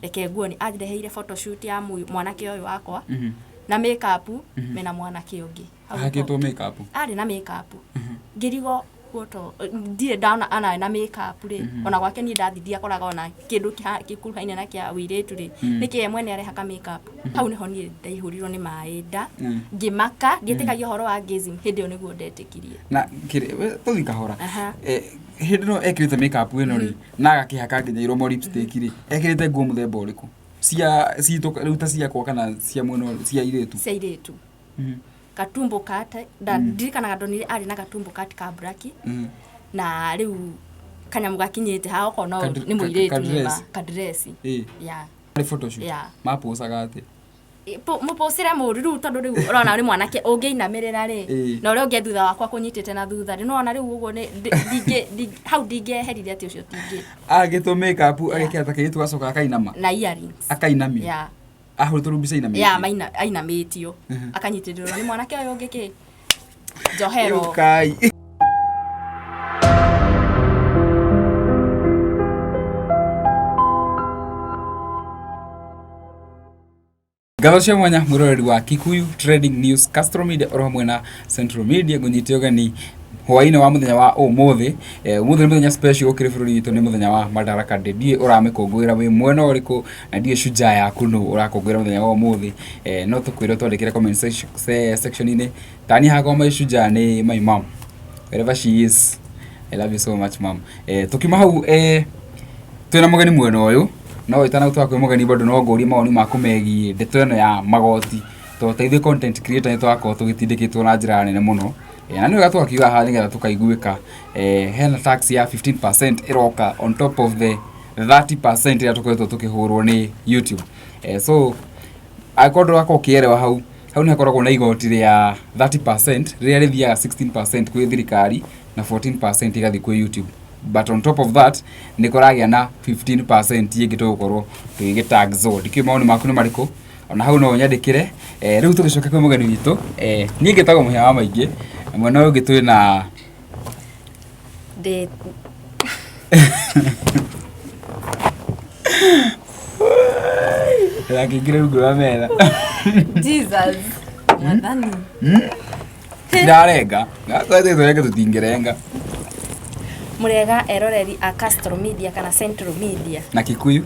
Reke nguoni andeheire photoshoot ya mwanake ũyũ wakwa na makeup mena mwanake ũngĩ. Hau nĩho- Ahakĩtwo makeup. Arĩ na makeup. Ngĩrigwo kuoto ndirĩ ndona ana na makeup rĩ, ona gwake niĩ ndathi ndiakoraga ona kĩndũ gĩkuruhaine na kĩa ũirĩtu rĩ, nĩkĩ ye mwene arehaka makeup? Hau nĩho niĩ ndaihũrirwo nĩ maĩ nda, ngĩmaka, ndietĩkagia ũhoro wa gayism. Hĩndĩ ĩyo nĩguo ndetĩkirie. Na tũthi kahora. Aha. Hĩndĩ ĩno ekĩrĩte makeup ĩno rĩ, na agakĩhaka nginya iromo lipstick rĩ, ekĩrĩte nguo mũthemba ũrĩkũ? Cia citũ rĩu ta ciakwa kana cia mwena cia airĩtu? Cia airĩtu. Gatumbo kate ndirikanaga ndonire arĩ na gatumbo kati ka black na rĩu kanyamũ gakinyĩte haha ũkona ũyũ nĩ mũirĩtu nĩ ma Kadress. kadresi. Ya. Arĩ photoshoot. Ya. Mapocaga atĩa? Mũpũcĩre mũru rĩu, tondũ rĩu ũrona nĩ mwanake ũngĩinamĩrĩra rĩ, na ũrĩa ũngĩ thutha wakwa kũnyitĩte na thutha rĩ, nĩwona rĩu ũguo nĩ hau ndingĩeherire atĩ ũcio tingĩ. Agĩtwo makeup agĩkĩra ta kairĩtu gacoka akainama. Na earrings. Akainamio. Ya. Ahũrĩtwo rĩu mbica inamĩtio. Ya, maina ainamĩtio. Akanyitĩrĩrwo nĩ mwanake ũyũ ũngĩ kĩ njohero. Kai. Ngatho cia mwanya mwĩroreri wa Kikuyu Trending News, Castro Media oro hamwe na Central Media, ngũnyite ũgeni hwaĩ-inĩ wa mũthenya wa ũmũthĩ. Ũmũthĩ nĩ mũthenya special gũkĩrĩ bũrũri witũ, nĩ mũthenya wa Madaraka Day. Ndiũĩ ũramĩkũngũĩra wĩ mwena ũrĩkũ na ndiũĩ shujaa yaku nũ ũrakũngũĩra mũthenya wa ũmũthĩ. No tũkwĩre twandĩkĩre comment section-inĩ. Tani hakwa my shujaa nĩ my mom wherever she is. I love you so much, mom. Tũkiuma hau, twĩna mũgeni mwena ũyũ, no ĩtanagũtwara kwĩ mũgeni bado no ngũrie mawoni maku megiĩ ndeto ĩno ya magoti, tondũ ta ithuĩ content creator nĩ tũrakorwo tũgĩtindĩkĩtwo na njĩra nene mũno. Na nĩ wega tũgakiuga haha nĩgetha tũkaiguĩka. Hena tax ya 15% ĩroka on top of the 30% ĩrĩa tũkoretwo tũkĩhũrwo nĩ YouTube. So angĩkorwo ndũrakorwo ũkĩerewa hau, hau nĩ hakoragwo na igoti rĩa 30% rĩrĩa rĩthiaga 16% kwĩ thirikari na 14% ĩgathiĩ kwĩ YouTube, but on top of that nĩ kũragĩa na 15% ĩngĩ tũgũkorwo tũgĩgĩtaxwo. Ndikĩũĩ mawoni maku nĩ marĩkũ, ona hau no ũnyandĩkĩre. Rĩu tũgĩcoke kwĩ mũgeni witũ, niĩ ngĩtagwo Mũhĩa wa Maingĩ, na mwena ũyũ ũngĩ twĩna Ndĩ Ndĩrakĩingĩra rungu rwa metha. Jesus. Mwathani. Ndarenga. Tũrenga tũtingĩrenga. Mũrega eroreri a Castro Media kana Central Media. Na Kikuyu.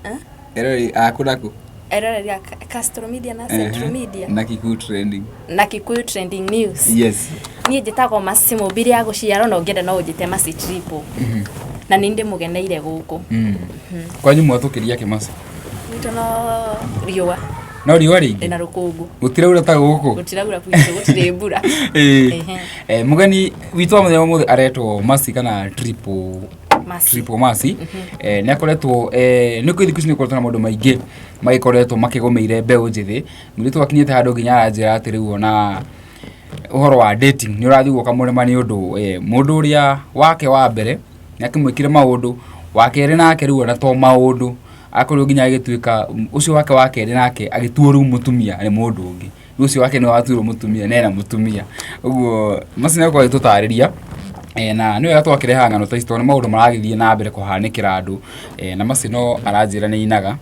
Eh? Eroreri a kũ na kũ? Eroreri a Castro Media na Central Media. Na Kikuyu Trending. Na Kikuyu Trending News. Yes. Niĩ njĩtagwo Mercy Mũmbire ya gũciarwo, na ũngĩenda no ũnjĩte Mercy Triple. Na nĩ ndĩmũgeneire gũkũ. Kwanyu mwatũkĩria kĩmaci? Gwitũ no riũa. No riũa rĩingĩ? Na rũkũngũ. Gũtiraura ta gũkũ? Gũtiraura gwitũ, gũtirĩ mbura. Ĩĩ. Ehe. Mũgeni witũ wa mũthenya wa ũmũthĩ aretwo Mercy kana Triple Mercy. Triple Mercy. Nĩ akoretwo, nĩ kwĩ thikũ ici nĩ gũkoretwo na maũndũ maingĩ magĩkoretwo makĩgũmĩire mbeũ njĩthĩ. Mũirĩtu akinyĩte handũ nginya aranjĩra atĩ rĩu ona ũhoro wa dating nĩ ũrathiĩ ũkamũrema nĩ ũndũ mũndũ ũrĩa wake wa mbere nĩ akĩmwĩkire maũndũ, wa kerĩ nake rĩu ona to maũndũ, akorirwo nginya agĩtuĩka ũcio wake wa kerĩ nake agĩtuo rĩu mũtumia nĩ mũndũ ũngĩ. Rĩu ũcio wake nĩwe watuirwo mũtumia na ena mũtumia. Ũguo Mercy nĩ egũkorwo agĩtũtarĩria, na nĩ wega twakĩrehaga ng'ano ta ici tondũ nĩ maũndũ maragĩthiĩ na mbere kũhanĩkĩra andũ, na Mercy no aranjĩra nĩ ainaga,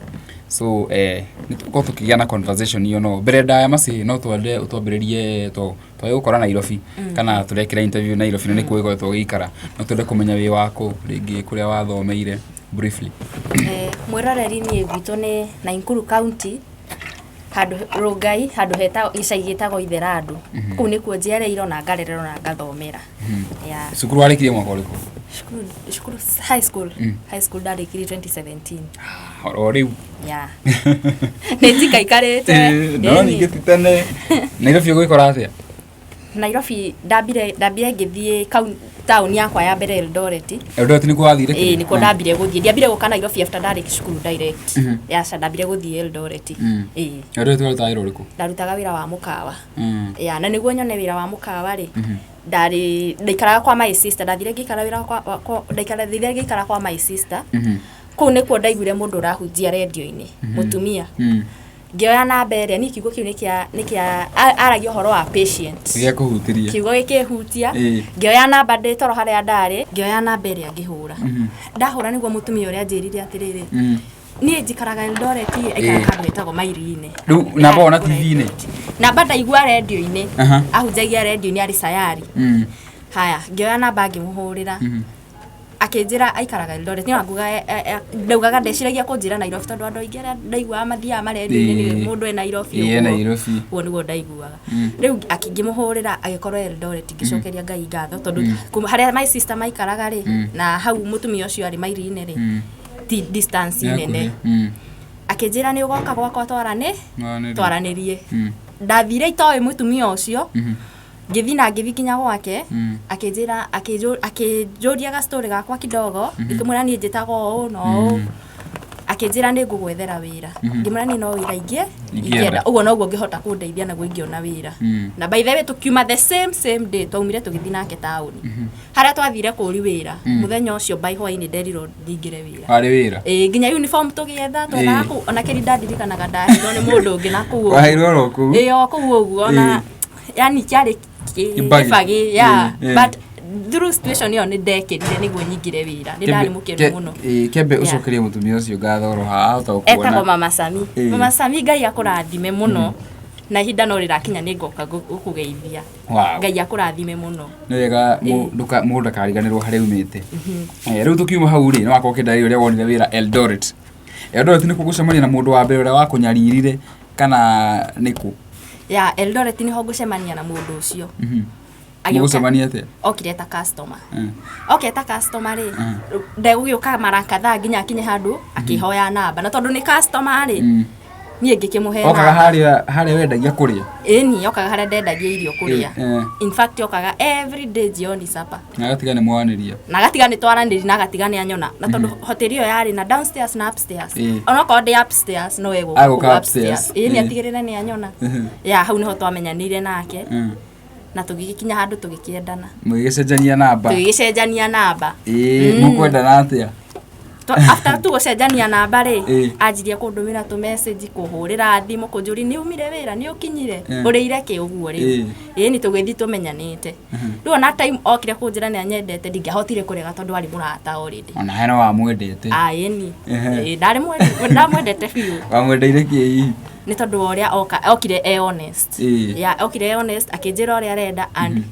so nĩ tũgũkorwo tũkĩgĩa na conversation ĩyo, no mbere ndaya Mercy no twende ũtwambĩrĩrie to twagĩgũkora Nairobi kana tũrekĩra interview Nairobi na nĩkuo ũgĩkoretwo ũgĩikara, no twende kũmenya wĩ wakũ, rĩngĩ kũrĩa wathomeire briefly. Mwĩroreri, niĩ gwitũ nĩ Nakuru County, handũ Rongai, handũ hetagwo gĩcagi gĩtagwo Itherandũ. Kũu nĩkuo njiarĩirwo na ngarererwo na ngathomera. Yeah. Cukuru warĩkirie mwaka ũrĩkũ? Cukuru high school. High school ndarĩkirie 2017. Oro rĩu. Yeah. Nĩ njikaikarĩte. No ningĩ ti tene. Nairobi ũgwĩkora atĩa? Nairobi ndambire ngĩthiĩ taũni yakwa ya mbere, Eldoret. Eldoret nĩkuo wathire? Ĩĩ, nĩkuo ndambire gũthiĩ. Ndiambire gũka Nairobi after ndarĩkia cukuru direct. Aca, ndambire gũthiĩ Eldoret. Ĩĩ. Eldoret warutaga wĩra ũrĩkũ? Ndarutaga wĩra wa mũkawa. Yeah, na nĩguo nyone wĩra wa mũkawa rĩ, ndarĩ ndaikaraga kwa my sister, ndathire ngĩikara wĩra kwa ndathire ngĩikara kwa my sister. Kũu nĩkuo ndaiguire mũndũ ũrahunjia rendio-inĩ, mũtumia. Ngĩoya namba ĩrĩa niĩ kiugo kĩu nĩkĩa aragia ũhoro wa patient. Gĩakũhutirie. Kiugo gĩkĩhutia. Ngĩoya namba ndĩ toro harĩa ndarĩ, ngĩoya namba ĩrĩa ngĩhũra. Ndahũra nĩguo mũtumia ũrĩa anjĩrire atĩrĩrĩ, Niĩ njikaraga Eldoret, aikaraga handũ hetagwo Mairi-inĩ. Rĩu namba wona TV-inĩ? Namba ndaigua rendio-inĩ. Ahunjagia rendio-inĩ arĩ Sayari. Haya, ngĩoya namba ngĩmũhũrĩra. Akĩnjĩra aikaraga Eldoret. Niĩ nguga ndaugaga ndeciragia kũnjĩra Nairobi tondũ andũ aingĩ arĩa ndaiguaga mathiaga marendio-inĩ nĩ mũndũ e Nairobi. Ĩĩ, e ũguo. Nairobi. Ũguo nĩguo ndaiguaga. Rĩu ngĩmũhũrĩra agĩkorwo Eldoret, ngĩcokeria Ngai ngatho tondũ kuma harĩa my sister maikaraga rĩ na hau mũtumia ũcio arĩ Mairi-inĩ rĩ ti distance Nĩ nene. hakuhĩ. Akĩnjĩra nĩ ũgoka gwakwa twarane Mwaranĩrie. twaranĩrie. Ndathire itoĩ mũtumia ũcio, ngĩthiĩ na ngĩthiĩ nginya gwake. Akĩnjĩra akĩnjũria ga story gakwa kidogo, ngĩmwĩra niĩ njĩtagwo ũũ na ũũ. Akĩnjĩra nĩ ngũgwethera wĩra. Ngĩmwĩra niĩ no wĩra ingĩ Ingĩenda. Ũguo noguo ngĩhota kũndeithia naguo ingĩona wĩra. Na by the way tũkiuma the same same day, twaumire tũgĩthiĩ nake taũni harĩa twathire kũri wĩra. Mũthenya ũcio by hwainĩ nderirwo ndingĩre wĩra. Warĩ wĩra. Ĩĩ, nginya uniform tũgĩetha twethaga kũu, ona kĩrinda ndirikanaga ndaheirwo nĩ mũndũ ũngĩ na kũu ũguo. Waheirwo oro kũu. Ĩĩ, o kũu ũguo ona yani kĩarĩ Kĩbagi. kĩbagi, yeah. Ĩĩ, ĩĩ. But through situation ĩyo nĩ ndekĩrire nĩguo nyingĩre wĩra, nĩ ndarĩ mũkenu mũno. Ĩĩ, kembe ũcokerie mũtumia ũcio ngatho oro haha ahota Etagwo gũkuona. Mama Sami. Mama Sami, Ngai akũrathime mũno, na ihinda no rĩrakinya nĩ ngoka gũkũgeithia. Ngai akũrathime mũno. Nĩ wega mũndũ ndakariganĩrwo harĩa umĩte. Eh, rĩu tũkiuma hau rĩ, nĩ wakorwo ũkĩndarĩria ũrĩa wonire wĩra Eldoret. Eldoret nĩ kũ gũcemania na mũndũ wa mbere ũrĩa wakũnyaririre kana nĩ kũ? Ya Eldoret nĩho ngũcemania na mũndũ ũcio. Agĩũka- Mũgũcemania atĩa? Okire ta customer. Oke ta customer rĩ, ndegũgĩũka mara kadhaa nginya akinye handũ akĩhoya namba, na tondũ nĩ customer rĩ, niĩ ngĩkĩmũhe Okaga namba. harĩa wendagia kũrĩa? Ĩni, okaga harĩa ndendagia irio kũrĩa. Ĩĩ, In fact okaga every day jioni supper. Na agatiga nĩ mwanĩria. Na agatiga nĩ twaranĩri na agatiga nĩ anyona, na tondũ hoteli ĩyo yarĩ na downstairs na upstairs, onokorwo ndĩ upstairs no egũka Agũka kũu upstairs. upstairs. Ĩĩ, nĩ atigĩrĩre nĩ anyona. Ya hau nĩho twamenyanĩire nake na tũgĩgĩkinya handũ tũgĩkĩendana. Mũgĩgĩcenjania namba. Tũgĩgĩcenjania namba. Ĩĩ, mũkwendana atĩa? After tu gũcenjania namba rĩ, anjirie kũndũmĩra tũ message, kũhũrĩra thimũ, kũnjũria nĩ umire wĩra, nĩ ũkinyire, ũrĩire kĩ, ũguo rĩu. Ĩĩ, nĩ tũgĩthiĩ tũmenyanĩte. Rĩu ona time okire kũnjĩra nĩ anyendete, ndingĩahotire kũrega tondũ arĩ mũrata already. Ona he no wamwendete. Ah, ĩni. Ĩĩ, ndarĩ ndamwendete biũ. Wamwendeire kĩ hihi? Nĩ tondũ wa ũrĩa okire e honest. Yeah, okire e honest, akĩnjĩra ũrĩa arenda and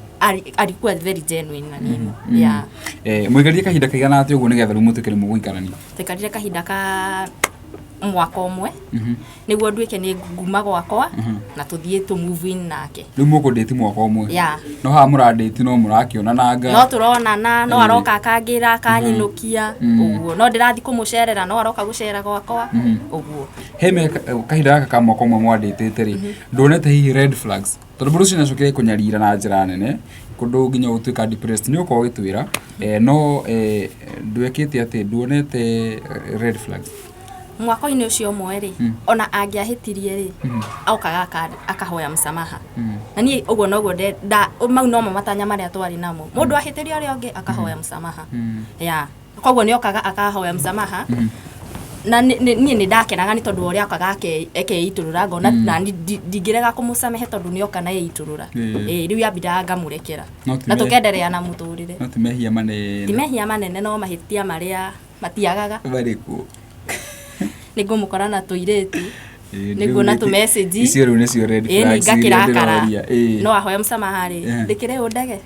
alikuwa very genuine na niĩ. Yeah. Eh, mũikarire kahinda kaigana atĩa ũguo nĩgetha rĩu mũtuĩke nĩ mũgũikarania? Twaikarire kahinda ka mwaka ũmwe nĩguo nduĩke nĩ nguma gwakwa na tũthiĩ tũ move in nake. Rĩu mũkũndĩti mwaka ũmwe? Yeah. No haha mũrandĩti no mũrakĩonananga? No tũronana, no aroka akangĩra akanyinũkia ũguo, no ndĩrathiĩ kũmũcerera, no aroka gũcera gwakwa ũguo. He kahinda gaka ka mwaka ũmwe mwandĩtĩte rĩ, nduonete hihi red flags? Tondũ mũndũ ũcio nĩacokire kũnyarira na njĩra nene kũndũ nginya ũgũtuĩka depressed, nĩ ũkorwo ũgĩtwĩra no ndwekĩte atĩ nduonete red flags? Mwaka-inĩ ũcio ũmwe rĩ, ona angĩahĩtirie rĩ, okaga akahoya msamaha. Na niĩ ũguo noguo mau nomo matanya marĩa twarĩ namo. Mũndũ ahĩtĩria ũrĩa ũngĩ akahoya msamaha. Yeah. Koguo nĩ okaga akahoya msamaha. Na niĩ nĩ ndakenaga nĩ tondũ wa ũrĩa okaga akeitũrũra, ngona na ndingĩrega kũmũcamehe tondũ nĩ oka na eitũrũra. Ĩĩ, rĩu yambindaga ngamũrekera. No ti Na tũkenderea na mũtũrĩre. No ti mehia manene. Ti mehia manene, no mahĩtia marĩa matiagaga. Marĩkũ? Nĩ ngũmũkora na tũirĩtu. Ĩĩ, Nĩ nguona tũ message. Icio rĩu nĩcio red Ĩĩ, nĩ flags iria ngakĩrakara. ndĩroria. Ĩĩ. No ahoya msamaha rĩ, ndĩkĩrĩ ũndege.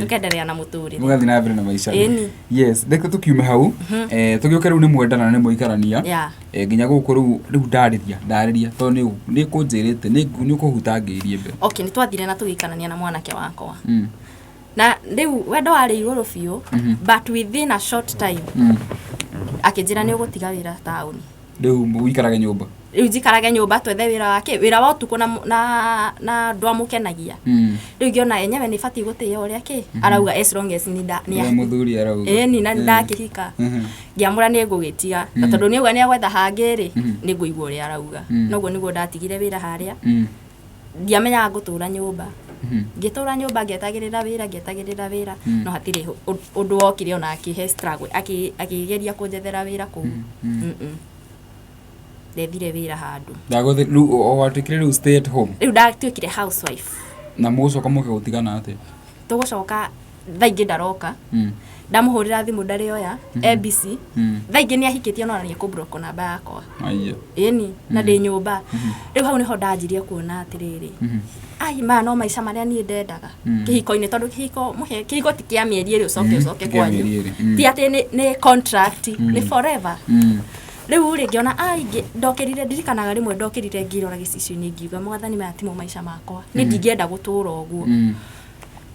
Tũkenderea na mũtũrĩre. Mũgathiĩ na mbere na maica. Ĩni. Yes, reke tũkiume hau. Tũgĩũke rĩu nĩ mwendana na nĩ mũikarania. Yeah. Nginya gũkũ rĩu rĩu ndarĩria tondũ nĩ kũnjĩrĩte nĩ ũkũhutangĩirie mbere. Okay, nĩ twathire na tũgĩikarania na mwanake wakwa. Na rĩu wendo warĩ igũrũ biũ, but within a short time akĩnjĩra nĩ ũgũtiga wĩra taũni. Rĩu ũikarage nyũmba. Rĩu njikarage nyũmba twethe wĩra wake, wĩra wa ũtukũ na ndwamũkenagia. Rĩu ngĩona enyewe nĩ batiĩ gũtĩĩa ũrĩa kĩ arauga, as long as nĩ nda Ũrĩa mũthuri arauga. Ĩni, na ndakĩhika ngĩamũra nĩ ngũgĩtiga, na tondũ nĩ auga nĩ agwetha hangĩ rĩ, nĩ ngũigua ũrĩa arauga. Noguo nĩguo ndatigire wĩra harĩa. Ndiamenyaga ngũtũra nyũmba. Ngĩtũra nyũmba ngĩetagĩrĩra wĩra, ngĩetagĩrĩra wĩra, no hatirĩ ũndũ wokire, ona akĩhe struggle, akĩgeria kũnjethera wĩra kũu. Ndethire wĩra handũ. Ndagũthĩ rĩu o watuĩkire rĩu stay at home. Rĩu ndatuĩkire housewife. Na mũgũcoka mũke gũtigana atĩa? Tũgũcoka Thaa ingĩ ndaroka. Ndamũhũrĩra thimũ ndarĩoya, e busy. Thaa ingĩ nĩ ahikĩtie no nĩ ekũblock namba yakwa. Aiya. Ĩni na ndĩ nyũmba. Rĩu hau nĩho ndanjirie kuona atĩrĩrĩ, ai, maya no maica marĩa niĩ ndendaga kĩhiko-inĩ, tondũ kĩhiko mũhe kĩhiko ti kĩa mĩeri 2 ũcoke ũcoke Ti kĩa kwanyu. mĩeri 2. Ti atĩ nĩ contract, nĩ forever. Rĩu rĩ, ngĩona ai, ndokĩrire, ndirikanaga rĩmwe ndokĩrire ngĩrora gĩcicio-inĩ ngiuga, "Mwathani, maya timo maica makwa, niĩ ndingĩenda gũtũra ũguo."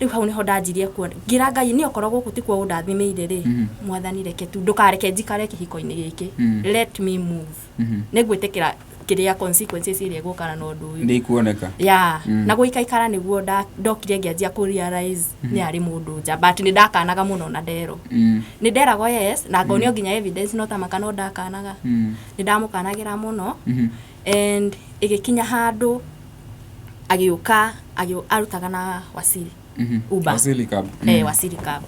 Rĩu hau nĩho ndanjirie kuona, ngĩra Ngai, niĩ okorwo gũkũ tikuo ũndathimĩire rĩ, Mwathani, reke tu ndũkareke njikare kĩhiko-inĩ gĩkĩ. Let me move. Nĩ ngwĩtĩkĩra kĩrĩa consequences iria igũkana na ũndũ ũyũ. Nĩ ikuoneka. Ya, na gũikaikara nĩguo ndokire ngĩanjia kũ realize nĩ arĩ mũndũ nja, but nĩ ndakanaga mũno na ndero. Nĩ nderagwo yes na ngonio nginya evidence, no tamaka no ndakanaga. Nĩ ndamũkanagĩra mũno. And ĩgĩkinya handũ agĩũka arutaga na Wasili Uber. Wasili Cab. Eh, Wasili Cab.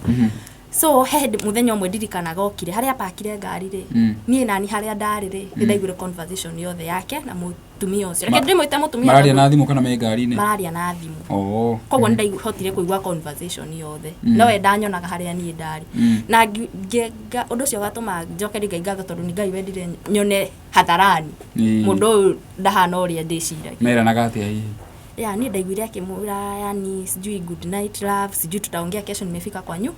So he hĩndĩ mũthenya ũmwe ndirikanaga okire harĩa apakire ngari rĩ, niĩ nani harĩa ndarĩ rĩ, nĩ ndaiguire conversation yothe yake na mũtumia ũcio. Reke ndĩmwĩte mũtumia Mararia tondũ na thimũ kana me ngari-inĩ? Mararia na thimũ. Oh. Koguo nĩ ndahotire kũigua conversation yothe. No we ndanyonaga harĩa niĩ ndarĩ. Na ũndũ ũcio ũgatũma njokerie Ngai ngatho, tondũ nĩ Ngai wendire nyone hadharani mũndũ ũyũ ndahana ũrĩa ndĩciragia. Meranaga atĩa hihi? Ya, niĩ ndaiguire akĩmwĩra, yani, sijui "Good night, love," sijui "Tutaongea kesho, nimefika kwa nyu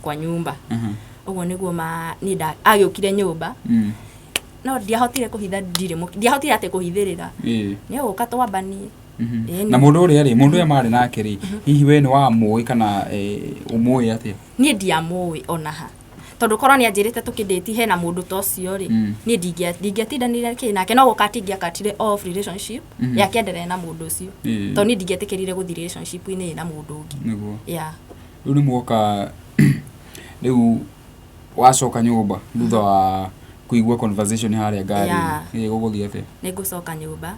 kwa nyumba." Ũguo nĩguo ma niĩ agĩũkire nyũmba. No ndiahotire kũhitha, ndirĩ ndiahotire atĩ kũhithĩrĩra. Nĩ egũka twambanie. Ĩni. Na mũndũ ũrĩa rĩ, mũndũ ũrĩa marĩ nake rĩ, hihi we nĩ wamũĩ kana ũmũĩ atĩa? Niĩ ndiamũĩ ona ha, tondũ korwo nĩ anjĩrĩte tũkĩndĩti hena mũndũ ta ũcio rĩ, niĩ ndingĩatindanire kĩ nake, no gũka atingĩakatire off relationship yake endelee na mũndũ ũcio, tondũ niĩ ndingĩetĩkĩrire gũthiĩ relationship-inĩ na mũndũ ũngĩ. Nĩguo. Yeah. Rĩu nĩ muoka, rĩu wacoka nyũmba thutha wa kũigua conversation harĩa ngari-inĩ? Yeah. Gũgũthiĩ atĩa? Nĩ ngũcoka nyũmba.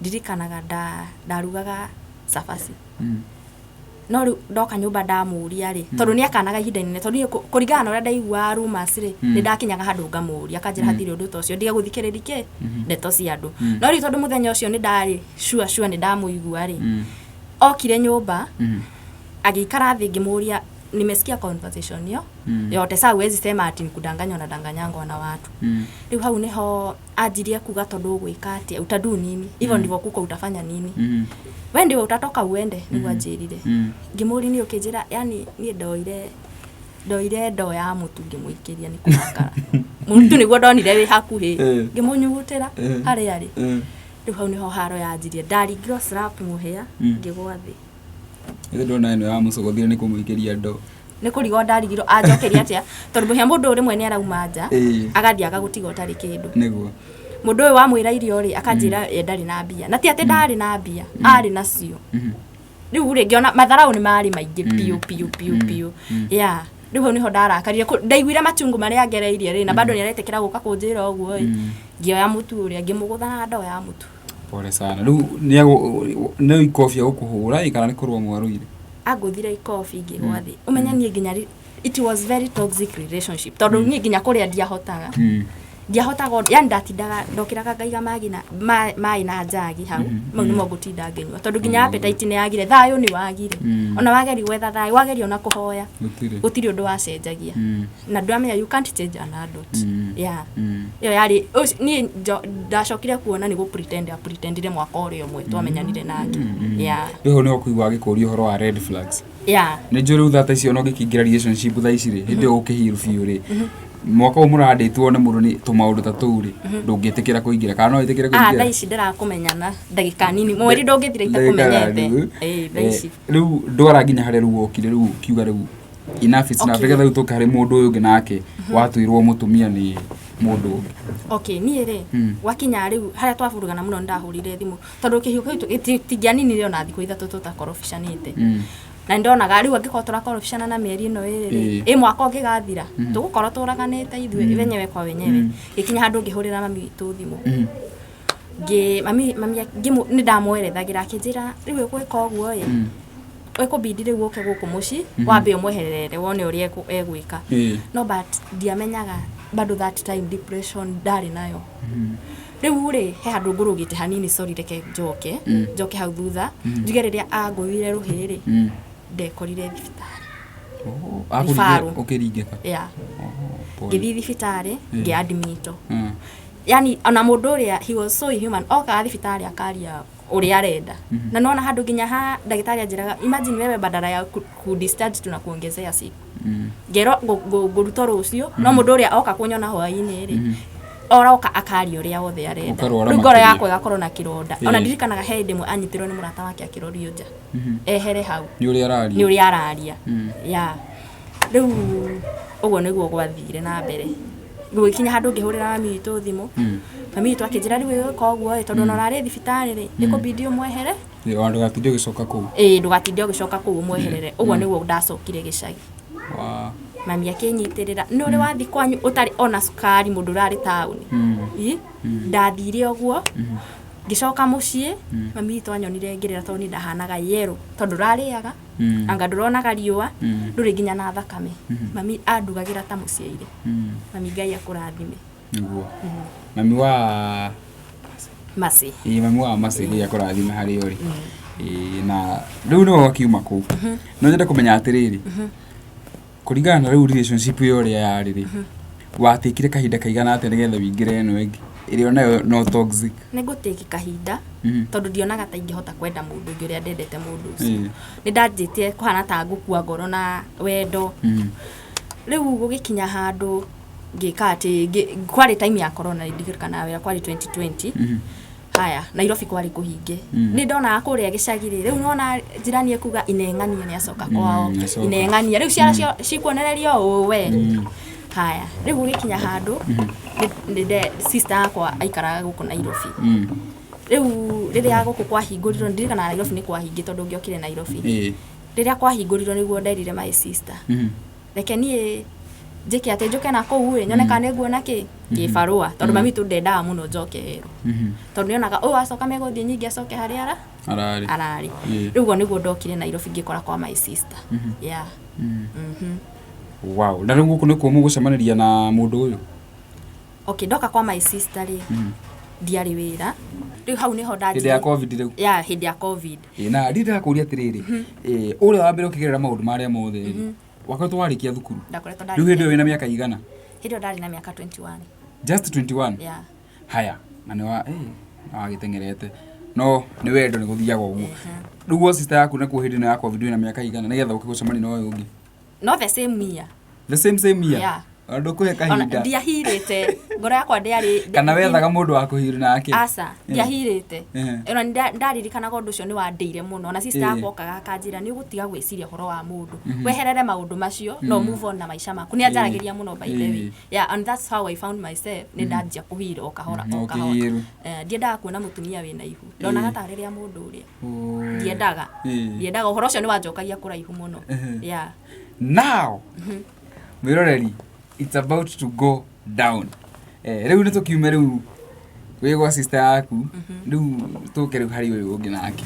Ndirikanaga ndarugaga cabaci. No rĩu ndoka nyũmba ndamũria rĩ, tondũ nĩ akanaga ihinda inene, tondũ niĩ kũringana na ũrĩa ndaiguaga rumors rĩ, nĩ ndakinyaga handũ ngamũria, akanjĩra hatirĩ ũndũ ta ũcio, ndige gũthikĩrĩria kĩ ndeto cia andũ. No rĩu tondũ mũthenya ũcio nĩ ndarĩ sure sure nĩ ndamũigua rĩ, okire nyũmba, agĩikara thĩ, ngĩmũria, "Nimesikia conversation hiyo yote, saa huwezi sema ati nikudanganya unadanganyangwa na watu." Rĩu hau nĩho anjirie kuga, "Tondũ ũgwĩka atĩa, utadu nini? Hivyo ndivyo kuko, utafanya nini? We ndiwe utatoka uende." Nĩguo anjĩrire. Ngĩmũria, "Nĩ ũkĩnjĩra?" Yani niĩ ndoire ndoo ya mũtu ngĩmũikĩria nĩ kũrakara. Mũtu nĩguo ndonire wĩ hakuhĩ. Ngĩmũnyugutĩra harĩa arĩ. Rĩu hau nĩho haro yanjirie, ndaringirwo slap mũhĩa, ngĩgwa thĩ. Ĩthĩ ndona ĩno ya mũcogothire nĩ kũmũikĩria ndoo. Nĩ kũrigwo ndarigirwo anjokeria atĩa, tondũ mũhĩa mũndũ ũyũ rĩmwe nĩ arauma nja, agathiĩ agagũtiga ũtarĩ kĩndũ. Mũndũ ũyũ wamwĩra irio rĩ, akanjĩra ye ndarĩ na mbia, na ti atĩ ndarĩ na mbia, arĩ nacio. Rĩu rĩ, ngĩona matharau nĩ marĩ maingĩ biũ biũ biũ biũ. Yeah, rĩu hau nĩho ndarakarire. Ndaiguire machungu marĩa ngereirie rĩ, na bado nĩ aretĩkĩra gũka kũnjĩra ũguo ĩ. Ngĩoya mũtu ũrĩa, ngĩmũgũtha na ndoo ya mũtu. Pole sana. Rĩu nĩ ikobi agũkũhũra ĩ kana nĩ kũrũa mwarũire? Angũthire ikobi, ngĩgwa thĩ. Ũmenye niĩ nginya it was very toxic relationship, tondũ niĩ nginya kũrĩa ndiahotaga. Ndiahotaga yani ndatindaga ndokĩraga ngaiga maĩ na njagi hau, mau nĩmo ngũtinda ngĩnyua, tondũ nginya appetite nĩ yagire, thayũ nĩ wagire. Ona wageria gwetha thayũ, wageria ona kũhoya, Gũtirĩ. Gũtirĩ ũndũ wacenjagia. Na ndwamenya you can't change an adult. Yeah. Ĩyo yarĩ niĩ ndacokire kuona nĩ gũ pretend a pretendire mwaka ũrĩa ũmwe twamenyanire nake. Yeah. Rĩu hau nĩho kũigua agĩkũria ũhoro wa red flags. Yeah. Nĩ njũĩ rĩu thata icio ona ũngĩkĩingĩra relationship thaa ici rĩ, hĩndĩ ĩyo ũkĩhiru biũ rĩ, mwaka ũyũ mũrandĩtwo nĩ mũndũ nĩ tũmaũndũ ta tũu rĩ, ndũngĩtĩkĩra kũingĩra kana no wĩtĩkĩre Ah, kũingĩra? Thaa ici ndĩrakũmenyana ndagĩka nini, mweri ndũngĩthira Ndagĩka na itakũmenyete. nuthu. Ĩĩ, thaa ici. Rĩu ndwara nginya harĩa rĩu wokire, rĩu ũkiuga rĩu enough is enough. Nĩgetha rĩu tũke harĩ mũndũ ũyũ ũngĩ nake watuirwo mũtumia nĩ mũndũ ũngĩ. Okay, niĩ rĩ, gwakinya rĩu harĩa twavurugana mũno, nĩndahũrire thimũ, tondũ kĩhiko kĩu tingĩaninire ona thikũ 3 tũtakorobicanĩte. Na nĩndonaga rĩu angĩkorwo tũrakorobicana na mĩeri ĩno 2 rĩ, ĩ mwaka ũngĩgathira tũgũkorwo tũraganĩte ithuĩ wenyewe kwa wenyewe. Gĩkinya handũ ngĩhũrĩra mami witũ thimũ. Ngĩ mami mami nĩ ndamwerethagĩra, akĩnjĩra, "Rĩu ũgwĩka ũguo ĩ, ĩkũbidi rĩu ũke gũkũ mũciĩ, wambe ũmweherere wone ũrĩa egwĩka." No but ndiamenyaga bado that time depression ndarĩ nayo. Rĩu rĩ, he handũ ngũrũgĩte hanini, sorry, reke njoke njoke hau thutha njuge rĩrĩa angũthire rũhĩ rĩ, ndekorire thibitarĩ. Oh, Referral. akũringire ũkĩringĩka. Yeah. Oh, pole. Ngĩthiĩ thibitarĩ, ngĩadmitwo. Yani ona mũndũ ũrĩa, he was so inhuman, okaga thibitarĩ akaria ũrĩa arenda, na nona handũ nginya ha ndagĩtarĩ anjĩraga, "Imagine wewe, badala ya ku discharge tunakuongezea siku." Ngero ngũrutwo rũciũ, no mũndũ ũrĩa oka kũnyona hwaĩ-inĩ rĩ, oroka akaria ũrĩa wothe arenda. Ũkarwara Rĩu ngoro makĩria. yakwa ĩgakorwo na kĩronda. Ona ndirikanaga he hĩndĩ ĩmwe anyitirwo nĩ mũrata wake akĩrorio nja ehere hau. Nĩ ũrĩa araria. Nĩ ũrĩa araria. Ya, rĩu ũguo nĩguo gwathire na mbere, gũgĩkinya handũ ngĩhũrĩra mami witũ thimũ. Mami witũ akĩnjĩra, "Rĩu ĩgwĩka ũguo ĩ, tondũ ona ũrarĩ thibitarĩ rĩ, nĩ kũbidi ũmwehere." Ĩ, ona ndũgatinde ũgĩcoka kũu. Ĩĩ, ndũgatinde ũgĩcoka kũu, ũmweherere. Ũguo nĩguo ndacokire gĩcagi. Mami akĩnyitĩrĩra. Nĩ ũrĩ wathi kwanyu ũtarĩ ona cukari, mũndũ ũrarĩ taũni. Ĩ, ndathire ũguo ngĩcoka mũciĩ, mami witũ anyonire ngĩrĩra tondũ niĩ ndahanaga yerũ, tondũ ndũrarĩaga, anga ndũronaga riũa, ndũrĩ nginya na thakame. Mami andugagĩra ta mũciaire. Mami, Ngai akũrathime. Nĩguo mami wa Maci. Ĩ, mami wa Maci, Ngai akũrathime harĩa ũrĩ. Ĩ, na rĩu nĩwe wakiuma kũu, no nyende kũmenya atĩrĩrĩ, kũringana na rĩu relationship ĩyo ũrĩa yarĩ rĩ, watĩkire kahinda kaigana atĩa nĩgetha wĩingĩre ĩno ĩngĩ ĩrĩa onayo no toxic? Nĩ ngũtĩki kahinda, tondũ ndionaga ta ingĩhota kwenda mũndũ ũngĩ ũrĩa ndendete mũndũ ũcio. Nĩ ndanjĩtie kũhana ta ngũkua ngoro na wendo. Rĩu gũgĩkinya handũ ngĩka atĩ kwarĩ time ya corona, ndirikanaga wega kwarĩ 2020. Haya, Nairobi kwarĩ kũhinge. Nĩ ndonaga kũrĩa gĩcagi rĩ, rĩu nona njirani ekuga ineng'ania nĩ acoka kwao. Nĩacoka. Ineng'ania rĩu ciana cikuonererio ũũ we. Haya, rĩu gũgĩkinya handũ sister yakwa aikaraga gũkũ Nairobi. Rĩu rĩrĩa gũkũ kwahingũrirwo, ndirikanaga Nairobi nĩ kwahingĩ tondũ ngĩokire Nairobi, rĩrĩa kwahingũrirwo nĩguo nderire my sister, reke niĩ njĩke atĩ njũke na kũu ĩ, nyone kana nĩ nguona kĩ kĩbarũa, tondũ mami witũ ndendaga mũno njoke werũ, tondũ nĩonaga ũyũ acoka megũthiĩ nyingĩ acoke harĩa ara ararĩ. Ararĩ. Rĩu ũguo nĩguo ndokire Nairobi, ngĩkora kwa my sister. Yeah. Wow, na rĩu gũkũ nĩkuo mũgũcemanĩria na mũndũ ũyũ? Okay, ndoka kwa my sister rĩ, ndiarĩ wĩra. Rĩu hau nĩho Hĩndĩ ya COVID rĩu? Ya, hĩndĩ ya COVID. Ĩ, na ndĩrakũria atĩrĩrĩ, ĩ, ũrĩa wa mbere ũkĩgerera maũndũ marĩa mothe rĩ, wakoretwo warĩkia thukuru? Ndakoretwo Rĩu hĩndĩ ĩyo ndarĩkia. wĩna mĩaka igana? Hĩndĩ ĩyo ndarĩ na mĩaka 21. Just 21? Yeah. Haya, na nĩ wa na wagĩteng'erete, no nĩ wendo, nĩ gũthiaga ũguo. Rĩu gwa sister yaku nakuo hĩndĩ ĩno ya COVID wĩna mĩaka igana nĩgetha ũke gũcemania na ũyũ ũngĩ? No the same year. The same same year? Yeah. Ona ndũkũhe Ona kahinda? ndiahirĩte, ngoro yakwa ndĩarĩ Kana wethaga mũndũ wa kũhiru nake? Aca, ndiahirĩte. Ona ndaririkanaga ũndũ ũcio nĩ wandĩire mũno, na sister yakwa okaga akanjĩra, "Nĩ ũgũtiga gwĩciria ũhoro wa mũndũ, weherere maũndũ macio, no move on na maica maku." Nĩ anjaragĩria mũno, by the way. Yeah, and that's how I found myself nĩ ndanjia kũhira o kahora, o kahora. Ũkĩhiru. Eh, ndiendaga kuona mũtumia wĩna ihu, ndonaga tarĩ rĩa mũndũ ũrĩa. Oh. Ndiendaga. Ndiendaga ũhoro ũcio, nĩ wanjokagia kũraihu mũno. Yeah. Now mwĩroreri, it's about to go down. Rĩu nĩ tũkiume rĩu wĩ gwa sister yaku, rĩu tũke rĩu harĩ ũyũ ũngĩ nake.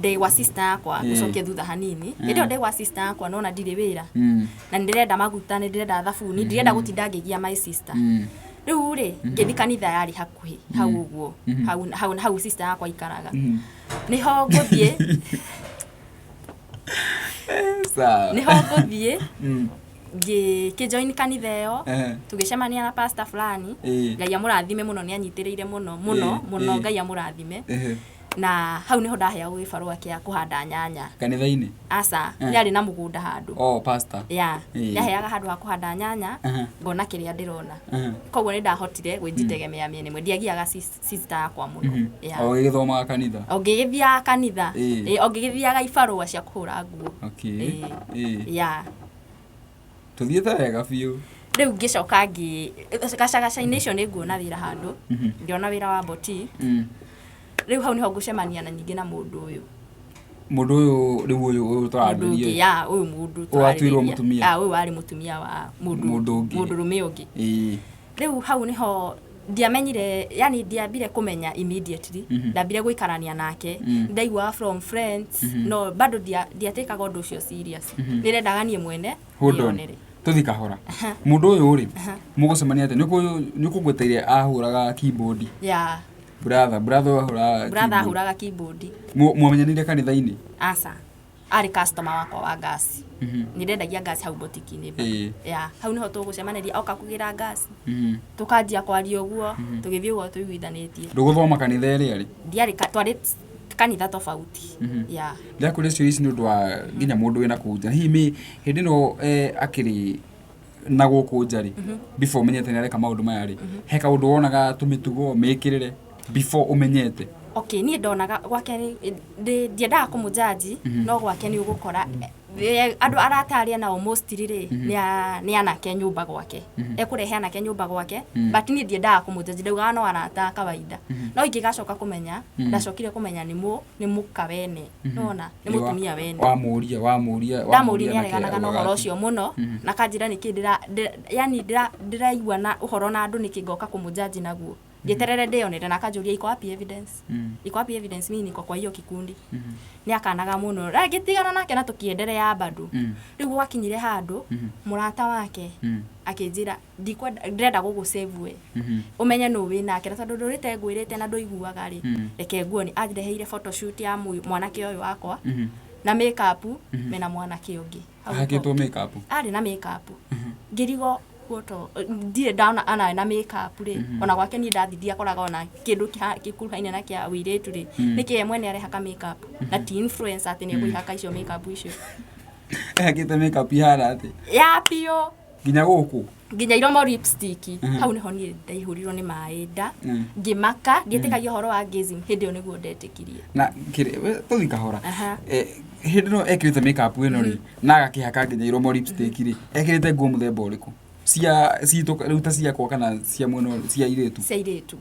Ndĩ gwa sister yakwa, gũcokia thutha hanini, hĩndĩ ĩyo ndĩ gwa sister yakwa, nona ndirĩ wĩra, na nĩ ndĩrenda maguta, nĩ ndĩrenda thabuni, ndirenda gũtinda ngĩgia my sister. Rĩu rĩ, ngĩthi kanitha yarĩ hakuhĩ hau ũguo, hau hau hau sister yakwa aikaraga. Nĩho ngũthiĩ. Sawa. Nĩho ngũthiĩ, ngĩjoin kanitha ĩyo. Tũgĩcemania na pastor fulani. Ngai amũrathime mũno, nĩ anyitĩrĩire mũno mũno mũno. Ngai amũrathime. Na hau nĩho ndaheagwo gĩbarũa kĩa kũhanda nyanya. Kanitha-inĩ? Aca, nĩ arĩ na mũgũnda handũ. Oh, pastor. Ya, nĩaheaga handũ ha kũhanda nyanya. Ngona kĩrĩa ndĩrona. Koguo nĩ ndahotire gwĩjitegemea mĩena ĩmwe, ndiagiaga sister yakwa mũno. Yeah. O gĩgĩthomaga kanitha? O ngĩgĩthiaga kanitha. Ĩ, o ngĩgĩthiaga ibarũa cia kũhũra nguo. Okay. Ĩ. Ya. Tũthiĩte wega biũ. Rĩu ngĩcoka ngĩ gacagaca-inĩ icio nĩ nguona wĩra handũ, ngĩona wĩra wa boti. Rĩu hau nĩho ngũcemania na ningĩ na mũndũ ũyũ. Mũndũ ũyũ rĩu, ũyũ Mũndũ ũngĩ. tũrarĩrĩria? Ya, ũyũ mũndũ Ũyũ watuirwo tũrarĩrĩria. Mũtumia? Ya, ũyũ warĩ mũtumia wa mũndũ. Mũndũ ũngĩ. Mũndũrũme ũngĩ. Rĩu hau nĩho ndiamenyire, yani ndiambire kũmenya immediately. Ndambire gũikarania nake, ndaiguaga from friends, no bado ndiatĩkaga ũndũ ũcio serious, nĩrendaga niĩ mwene Hold on. ndĩyonere. Tũthi kahora. Mũndũ ũyũ rĩ, mũgũcemania atĩa? Nĩ ũkũgweteire ahũraga keyboard? Ya. Brother, brother ũyũ ahũraga Brother. Keyboard. Ahũraga keyboard. Mwamenyanire kanitha-inĩ? Aca. Arĩ customer wakwa wa ngasi. Nĩ ndendagia ngasi hau botiki-inĩ. Ya hau niho tũgũcemanĩria, oka kũgĩra ngasi, tũkanjia kwaria ũguo, tũgĩthiĩ ũguo tũiguithanĩtie. Ndũgũthoma kanitha ĩrĩa rĩ? Ndiarĩ twarĩ kanitha tofauti ya. Ndĩrakũria ciũria ici nĩ ũndũ wa nginya mũndũ wĩna kũu nja. Hihi hĩndĩ ĩno akĩrĩ na gũkũ nja rĩ, before ũmenyete nĩ areka maũndũ maya rĩ, he kaũndũ wonaga, tũmĩtugo, mĩkĩrĩre, before ũmenyete? Okay, niĩ ndonaga gwake ndiendaga kũmũjaji, no gwake nĩ ũgũkora andũ arataria nao mostly rĩ nĩ anake nyũmba gwake, ekũrehe anake nyũmba gwake, but niĩ ndiendaga kũmũjaji, ndaugaga no arata a kawaida, no ingĩgacoka kũmenya, ndacokire kũmenya nĩ mũka wene, nĩwona, nĩ mũtumia wene. Wamũria? Ndamũria, nĩ areganaga na ũhoro ũcio mũno na kanjĩra nĩkĩ yani ndĩraigua na ũhoro na andũ, nĩkĩ ngoka kũmũjaji naguo, njeterere ndĩonere, na akanjũria, "Iko wapi evidence? Iko wapi evidence? Mimi niko kwa hiyo kikundi." Nĩ akanaga mũno na ngĩtigana nake na tũkĩenderea bado. Rĩu gwakinyire handũ mũrata wake akĩnjĩra, "Ndikwenda, ndĩrenda gũgũ-save we, ũmenye nũ wĩ nake, na tondũ ndũrĩte ngwĩrĩte na ndũiguaga rĩ, reke nguoni." Andeheire photoshoot ya mwanake ũyũ wakwa na makeup mena mwanake ũngĩ. Hau Ahakĩtwo makeup? Arĩ na makeup. Ngĩrigwo kuoto ndirĩ ndona ana na makeup rĩ, ona gwake niĩ ndathi ndiakoraga ona kĩndũ gĩkuruhaine na kĩa ũirĩtu rĩ, nĩkĩ ye mwene arehaka makeup na ti influencer atĩ nĩ ekũihaka icio makeup icio? Ehakĩte makeup ihana atĩ? Ya biũ. Nginya gũkũ? Nginya iromo, lipstick. Hau niho niĩ ndaihũrirwo nĩ maĩ nda, ngĩmaka, ndietĩkagia ũhoro wa gayism, hĩndĩ ĩyo nĩguo ndetĩkirie. Na tũthi kahora. Hĩndĩ ĩno ekĩrĩte makeup ĩno rĩ, na agakĩhaka nginya iromo lipstick rĩ, ekĩrĩte nguo mũthemba ũrĩkũ, cia citũ rĩu ta ciakwa kana cia mwena cia irĩtu? Cia irĩtu.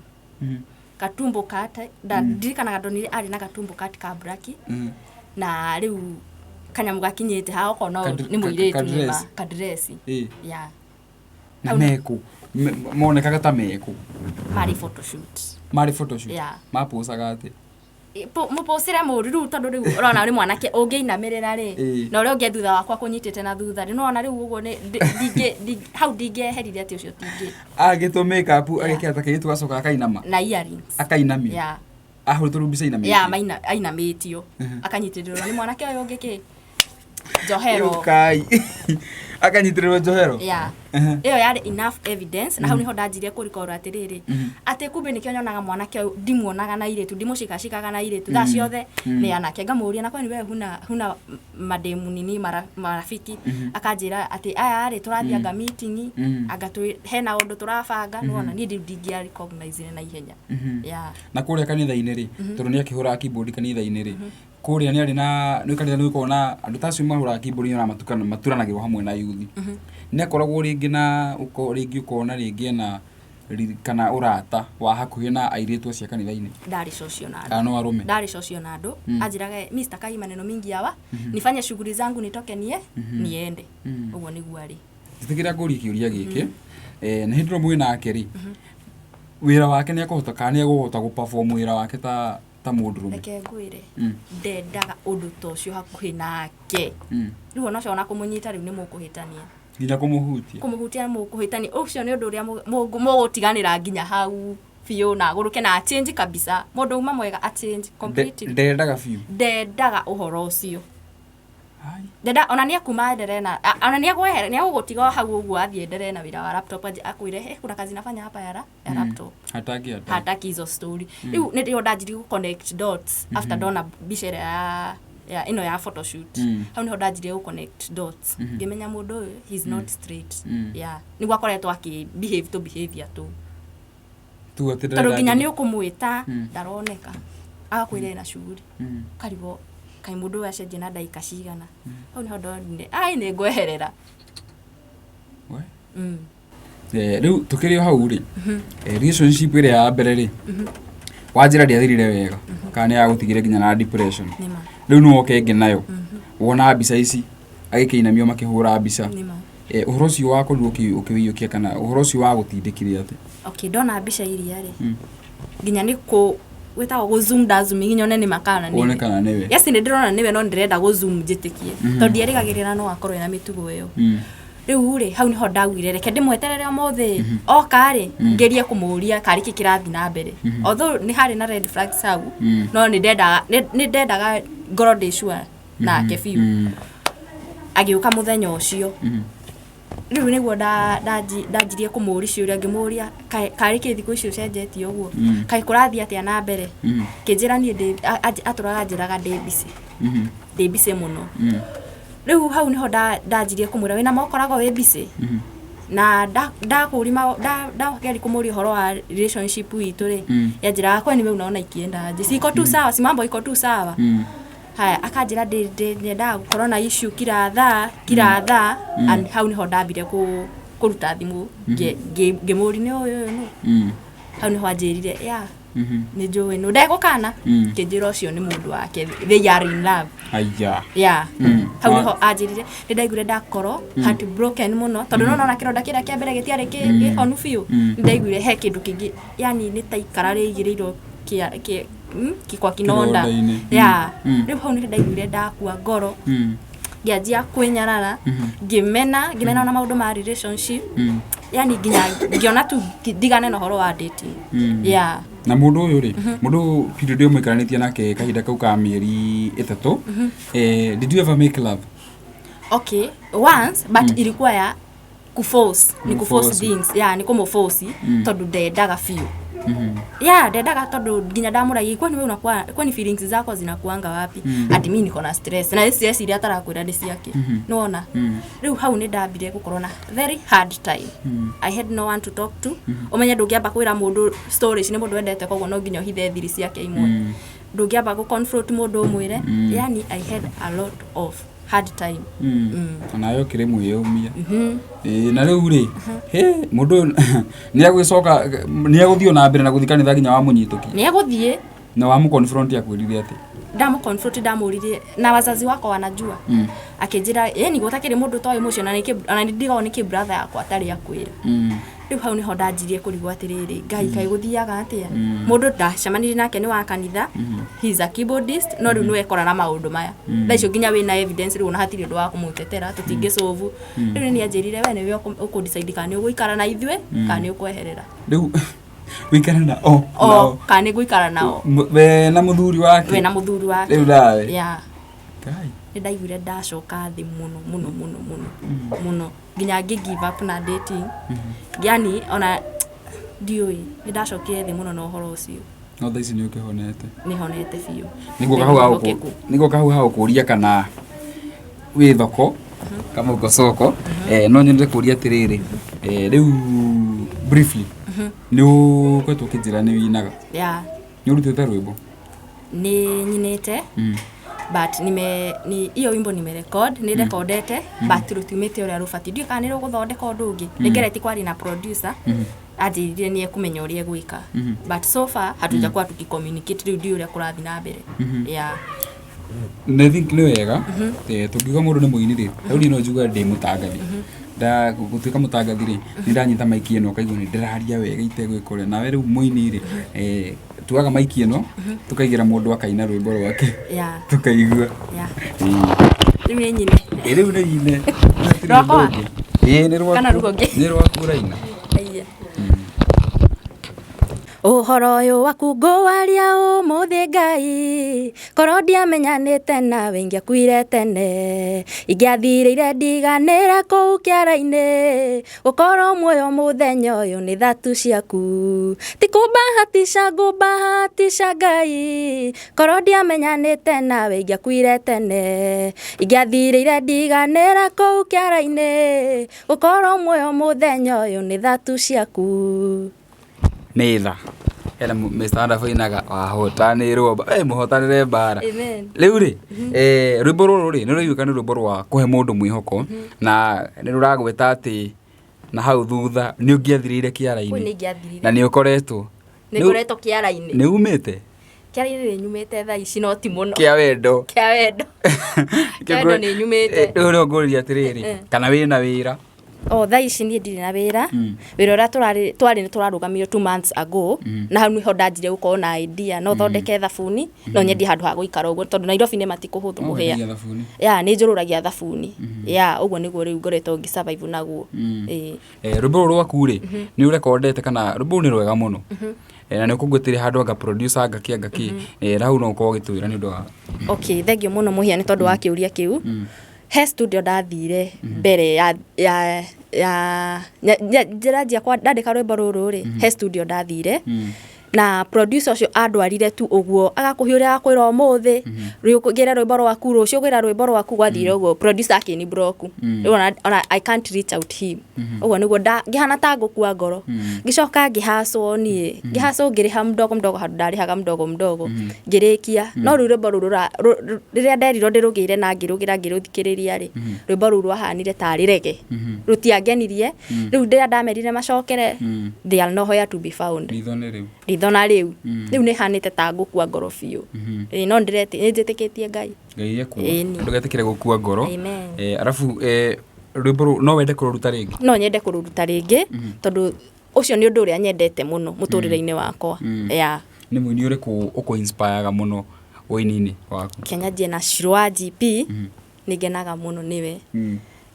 Katumbo kata ndirikanaga ndonire arĩ na gatumbo kati ka black na rĩu kanyamũ gakinyĩte haha okorwo no nĩ mũirĩtu nĩma. Kadress. Kadresi. Ya. Na meku monekaga ta meku? Marĩ photoshoot. Marĩ photoshoot? Yeah. Mapocaga atĩ? Mũpũcĩre mũru rĩu, tondũ rĩu ũrona nĩ mwanake ũngĩinamĩrĩra rĩ, na ũrĩa ũngĩ thutha wakwa kũnyitĩte na thutha rĩ, nĩwona rĩu ũguo nĩ hau ndingĩeherire atĩ ũcio tingĩ. Agĩtwo makeup, agĩkĩra ta kairĩtu, gacoka akainama. Na earrings. Akainamio? Ya. Ahũrĩtwo rĩu mbica inamĩtio? Ya, maina ainamĩtio, akanyitĩrĩrwo nĩ mwanake ũyũ ũngĩ kĩ njohero. Kai, akanyitĩrĩrwo njohero? Ya, ĩyo yarĩ enough evidence, na hau niho ndanjirie kũrikorwo atĩrĩrĩ, atĩ kumbe nĩkĩo nyonaga mwanake ũyũ, ndimuonaga na airĩtu, ndimũcikacikaga na airĩtu thaa ciothe nĩ anake. Ngamũria, "Na kwani wewe huna mademu nini marafiki?" Akanjĩra atĩ aya rĩ, tũrathiĩ anga meeting, anga hena ũndũ tũrabanga. Nĩwona niĩ rĩu ndingĩa recognize na ihenya ya. Na kũrĩa kanitha-inĩ rĩ, tondũ nĩ akĩhũraga keyboard kanitha-inĩ rĩ, kũrĩa nĩ arĩ na nĩ kanitha nĩ gũkoragwo na andũ ta acio mahũraga keyboard na maturanagĩrwo hamwe na yuthi, nĩ akoragwo rĩngĩ na rĩngĩ ũkona rĩngĩ ena kana ũrata wa hakuhĩ na airĩtu acio a kanitha-inĩ? Ndarĩ social na andũ. Kana no arũme? Ndarĩ social na andũ. Anjĩraga, "Mi sitakai maneno mingi hawa, nifanye shughuli zangu, nitoke niende." Ũguo nĩguo arĩ. Njĩtĩkĩra ngũrie kĩũria gĩkĩ, na hĩndĩ ĩno mwĩ nake rĩ, wĩra wake nĩ akũhota kana nĩ egũhota gũ-perform wĩra wake ta mũndũrũme? Reke ngwĩre, ndendaga ũndũ ta ũcio hakuhĩ nake. Rĩu ona ũcio ona kũmũnyita rĩu nĩ mũkũhĩtania. Nginya kũmũhutia? Kũmũhutia nĩ mũkũhĩtania. Ũcio nĩ ũndũ ũrĩa mũgũtiganĩra nginya hau biũ, na agũrũke na achange kabisa, mũndũ uma mwega achange completely. Ndendaga biũ? Ndendaga ũhoro ũcio. Ai. Ndenda ona nĩ akuma endelee na ona nĩ egwehere, nĩ egũgũtiga o hau ũguo, athiĩ endelee na wĩra wa laptop, anjie akwĩre, "Hey, kuna kazi nafanya hapa ya laptop." Hataki hataki. Hataki hizo story. Rĩu nĩ rĩo ndanjirie gũ connect dots after ndona mbica ĩrĩa ya ĩno ya photoshoot. Hau niho ndanjirie gũ connect dots, ngĩmenya mũndũ ũyũ, he's not straight. Yeah, nĩguo akoretwo akĩ behave to behavior tu. Tu atĩ Tondũ ndarenda. Nginya nĩ ũkũmwĩta, ndaroneka, agakwĩra ena shughuli. Karigwo kaĩ mũndũ ũyũ acenjia na ndagĩka cigana. Hau niho ndonire ai nĩ ngweherera. We. Rĩu tũkĩrĩ o hau rĩ, relationship ĩrĩa ya mbere rĩ, wanjĩra ndĩathirire wega kana nĩ yagũtigire nginya na depression? Nĩma. Rĩu nĩ woke ĩngĩ nayo, wona mbica ici agĩkĩinamio makĩhũra mbica. Nĩma. Ũhoro ũcio wakorirwo ũkĩwĩiyũkia kana ũhoro ũcio wagũtindĩkire atĩ? Okay, ndona mbica iria rĩ, nginya nĩ kũ gwĩtagwo gũ zoom, nda zoom nginya one nĩ makana nĩ Wone kana nĩwe. Yes, nĩ ndĩrona nĩwe, no ndĩrenda gũ zoom njĩtĩkie, tondũ ndierĩgagĩrĩra no akorwo ena mĩtugo ĩyo. Rĩu rĩ, hau niho ndaugire reke ndĩmweterere ũmũthĩ oka rĩ, ngerie kũmũria karĩ kĩ kĩrathiĩ na mbere. Although nĩ harĩ na red flags hau, no nĩ ndendaga ngorwo ndĩ sure. Nake biũ. Agĩũka mũthenya ũcio. Rĩu nĩguo ndanjirie kũmũria ciũria, ngĩmũria, "Karĩ kĩ thikũ ici ũcenjetie ũguo? Kaĩ kũrathiĩ atĩa na mbere?" Kĩnjĩra niĩ ndĩ atũraga anjĩraga ndĩ busy. Ndĩ busy mũno. Rĩu hau nĩho ndanjirie kũmwĩra, "Wĩna ma ũkoragwo wĩ busy?" Na ndakũri ndageria kũmũria ũhoro wa relationship itũ rĩ, yanjĩraga, "Kwani we unaona ikienda aje? Si iko tu sawa, si mambo iko tu sawa?" Haya, akanjĩra ndĩ nyendaga gũkorwo na issue kila thaa kila thaa. And hau nĩho ndambire kũruta thimũ, ngĩmũria, "Nĩ ũyũ, ũyũ nũ?" Hau nĩho anjĩrire, "Ya, nĩ njũĩ nũ." Ndegũkana, kĩnjĩra ũcio nĩ mũndũ wake, they are in love. Aya. Ya, hau nĩho anjĩrire. Nĩ ndaiguire ndakorwo heart broken mũno, tondũ no nona kĩronda kĩrĩa kĩa mbere gĩtiarĩ kĩhonu biũ. Nĩ ndaiguire he kĩndũ kĩngĩ, yani nĩ ta ikara rĩigĩrĩirwo kwa kinonda. Kĩronda-inĩ. Ya, rĩu hau nĩ ndaiguire ndakua ngoro, ngĩanjia kwĩnyarara, ngĩmena, ngĩmena ona maũndũ ma relationship, yani nginya ngĩona tu ndigane na ũhoro wa dating. Ya. Na mũndũ ũyũ rĩ, mũndũ ũyũ period ĩyo mũikaranĩtie nake kahinda kau ka mĩeri 3, did you ever make love? Okay, once, but ilikuwa ya kuforce, ni kuforce Kũmũforce. things. Ya, ni kũmũforce, tondũ ndendaga biũ. Ya, ndendaga, tondũ nginya ndamũragia, "Kwani wewe unakuwa, kwani feelings zako zinakuanga wapi?" Ati, "Mimi niko na stress." Na stress iria atarakwĩra nĩ ciake, nĩwona? Rĩu hau nĩ ndambire gũkorwo na very hard time. I had no one to talk to. Ũmenye ndũngĩamba kwĩra mũndũ stories, nĩ mũndũ wendete, koguo no nginya ũhithe thiri ciake imwe. Ndũngĩamba gũ confront mũndũ ũmwĩre. Yani I had a lot of hard time. Onawe ũkĩrĩ mwĩyũmia. Ĩĩ, na rĩu rĩ, hĩ, mũndũ ũyũ nĩ agwĩcoka, nĩ agũthiĩ na mbere na gũthiĩ kanitha nginya wamũnyitũkia? Nĩ egũthiĩ. Na wamũconfront akwĩrire atĩ? Ndamũconfront, ndamũririe, "Na wazazi wako wanajua?" Akĩnjĩra ĩni gũtakĩrĩ mũndũ toĩ mũciĩ, ona nĩkĩ, ona nĩ ndigagwo nĩkĩ brother yakwa atarĩ akwĩra. Rĩu hau nĩho ndanjirie kũrigwo atĩrĩrĩ, Ngai, kaĩ gũthiaga atĩa? Mũndũ ndacemanirie nake nĩ wa kanitha, he is a keyboardist, no rĩu nĩwekora na maũndũ maya thaa icio, nginya wĩna evidence. Rĩu ona hatirĩ ũndũ wa kũmũtetera, tũtingĩcũvu. Rĩu nĩ anjĩrire, "We nĩwe ũkũdecide kana nĩ ũgũikara na ithuĩ kana nĩ ũkweherera." Rĩu wĩikare na o O nao. Kana nĩ ngũikara nao. We na mũthuri wake. We na mũthuri wake. Rĩu nawe. Ya. Ngai. Nĩ ndaiguire ndacoka thĩ mũno mũno mũno mũno mũno, nginya ngĩ give up na dating. Yani ona ndiũĩ, nĩ ndacokire thĩ mũno na ũhoro ũcio. No thaa ici nĩ ũkĩhonete? Nĩ honete biũ. Nĩguo Ndĩ kahau ga mwĩhokeku. Nĩguo kahau ga gũkũria kana wĩ thoko kama uko soko. No nyende kũria atĩrĩrĩ, rĩu briefly nĩ ũkoretwo ũkĩnjĩra nĩ winaga? Ya. Nĩ ũrutĩte rwĩmbo? Nĩ nyinĩte, but nime ni hiyo wimbo nimerecord, nĩ recordete, but rũtiumĩte ũrĩa rũbatiĩ. Ndiũĩ kana nĩ rũgũthondeka ũndũ ũngĩ. Nĩ ngeretie kwaria na producer, anjĩrire nĩ ekũmenya ũrĩa egwĩka, but so far hatujakuwa tukicommunicate. Rĩu ndiũĩ ũrĩa kũrathiĩ na mbere. Yeah. Na I think nĩ wega. Tũngiuga mũndũ nĩ mũini rĩ, rĩu niĩ no njuge ndĩ mũtangathi. Nda gũtuĩka mũtangathi rĩ, nĩ ndanyita maiki ĩno ũkaigua nĩ ndĩraria wega itegwĩka ũrĩa. Nawe rĩu mũini rĩ, tuoyaga maiki ĩno tũkaigĩra mũndũ akaina rwĩmbo rwake, tũkaigua. Rĩu nĩ nyine? Ĩ, rĩu nĩ ine. Hatirĩ Rwakwa? ũndũ ũngĩ. Ĩĩ, nĩ rwaku. Kana rũgũngĩ? Nĩ rwaku ũraina. Aiya. Ũhoro ũyũ waku ngũwaria ũmũthĩ, Ngai, korwo ndiamenyanĩte nawe ingĩakuire tene, ingĩathirĩire ndiganĩre kũu kĩara-inĩ. Gũkorwo muoyo mũthenya ũyũ nĩ thatu ciaku, ti kũmbahatisha ngũmbahatisha. Ngai, korwo ndiamenyanĩte nawe ingĩakuire tene, ingĩathirĩire ndiganĩre kũu kĩara-inĩ. Gũkorwo muoyo mũthenya ũyũ nĩ thatu ciaku. Nĩ tha hena Mr. Wonderful ainaga wahotanĩrwo mũhotanĩre mbara. Amen. Rĩu rĩ, rwĩmbo rũrũ rĩ, nĩ rũraiguĩka nĩ rwĩmbo rwa kũhe mũndũ mwĩhoko, na nĩ rũragweta atĩ na hau thutha nĩ ũngĩathirĩire Kũu nĩ kĩara-inĩ. ingĩathirire. Na nĩ ũkoretwo Nĩ ngoretwo kĩara-inĩ. Nĩ umĩte Kĩara-inĩ nĩ nyumĩte thaa ici, no ti mũno. Kĩa wendo. Kĩa wendo. Kĩa wendo nĩ nyumĩte. Rĩu rĩo ngũrĩria atĩrĩrĩ, kana wĩna wĩra? O thaa ici niĩ ndirĩ na wĩra. Wĩra ũrĩa tũrarĩ twarĩ nĩ tũrarũgamirio 2 months ago, na hau nĩho ndanjirie gũkorwo na idea no thondeke thabuni, no nyendie handũ ha gũikara ũguo, tondũ Nairobi nĩ matikũhũthũ kũhĩa. Wendagia thabuni? Ya, nĩ njũrũragia thabuni. Ya, ũguo nĩguo rĩu ngoretwo ngĩ survive naguo. Ĩĩ. Rwĩmbo rũrũ rwaku rĩ, nĩ ũrekondete kana rwĩmbo rũu nĩ rwega mũno? Na nĩ ũkũngwĩtĩire handũ anga producer anga kĩ anga kĩ. Na hau no ũkorwo ũgĩtwĩra nĩ ũndũ wa Okay, thank you mũno Mũhia nĩ tondũ wa kĩũria kĩu. He studio ndathire mbere ya njĩra njia kwa ndandĩka rwĩmbo rũrũ rĩ, he studio ndathire na producer ũcio andwarire tu ũguo, agakũhiũrĩra, agakwĩra ũmũthĩ ngĩre rwĩmbo rwaku, rũciũ ngĩra rwĩmbo rwaku. Gwathire ũguo producer akĩni block. Rĩu ona I can't reach out him. Ũguo nĩguo ngĩhana ta ngũkua ngoro. Ngĩcoka ngĩhacwo niĩ, ngĩhacwo, ngĩrĩha mdogo mdogo, handũ ndarĩhaga mdogo mdogo ngĩrĩkia. No rĩu rwĩmbo rũu rĩrĩa nderirwo ndĩrũgĩre na ngĩrũgĩra, ngĩrũthikĩrĩria rĩ, rwĩmbo rũu rwahanire tarĩ rege, rũtiangenirie. Rĩu rĩrĩa ndamerire macokere, they are nowhere to be found. Ritho nĩ rĩu. Ritho na rĩu rĩu nĩ hanĩte ta ngũkua ngoro biũ. Ĩĩ, no nĩ njĩtĩkĩtie Ngai. Ngai ekuo. Ĩni. Ndũgetĩkĩre gũkua ngoro. Amen. Arabu rwĩmbo rũu no wende kũrũruta rĩngĩ? No nyende kũrũruta rĩngĩ, tondũ ũcio nĩ ũndũ ũrĩa nyendete mũno mũtũrĩre-inĩ wakwa ya. Nĩ mũini ũrĩkũ ũkũ-inspireaga mũno ũini-inĩ waku? Kenya njie na Shiro wa GP, nĩ ngenaga mũno nĩwe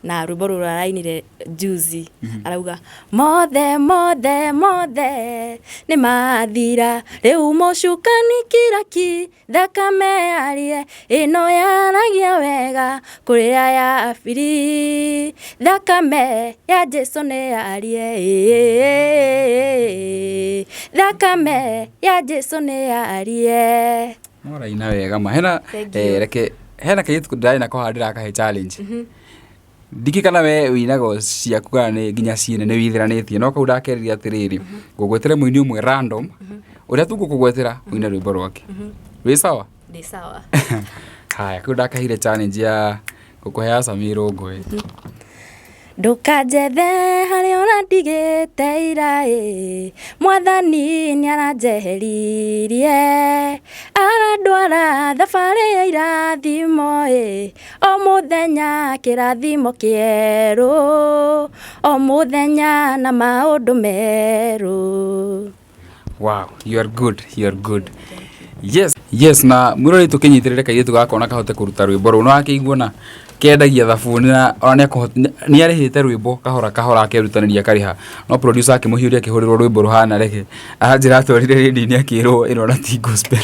na rwĩmbo rũrũ arainire juzi, arauga mothe mothe mothe nĩ mathira, rĩu mũcukani kiraki, thakame yarie ĩno yaragia wega kũrĩa ya biri, thakame ya Jesu nĩ yarie, thakame ya Jesu nĩ yarie. No ũraina wega ma hena. Thank you. Reke hena kairĩtu ndĩrarĩ nako haha, ndĩrakahe challenge. Ndikĩ kana we wĩinaga ciaku kana nĩ nginya ciene nĩ withĩranĩtie, no kau ndakerire atĩrĩrĩ, ngũgwetere mũini ũmwe random ũrĩa tu ngũkũgwetera ũine rwĩmbo rwake. Wĩ sawa? Ndĩ sawa. Haya, kau ndakaheire challenge ya ngũkũhe Sammy Rũngũĩ. Ndũkanjethe harĩa ũrandigĩte ira ĩ, mwathani nĩ aranjeheririe, arandwara thabarĩ ya irathimo ĩ, o mũthenya kĩrathimo kĩerũ, o mũthenya na maũndũ merũ. Wow, you are good, you are good. Yes, na mwĩroreri, tũkĩnyitĩrĩre kairĩtu gaka ona kahote kũruta rwĩmbo rũu. No akĩigua na kendagia thabuni na ona nĩ arĩhĩte rwĩmbo kahora kahora, akerutanĩria akarĩha, no producer akĩmũhiũria, akĩhũrĩrwo rwĩmbo rũhana rege. Aranjĩra atwarire rĩndiũ-inĩ, akĩrwo ĩno ona ti gospel.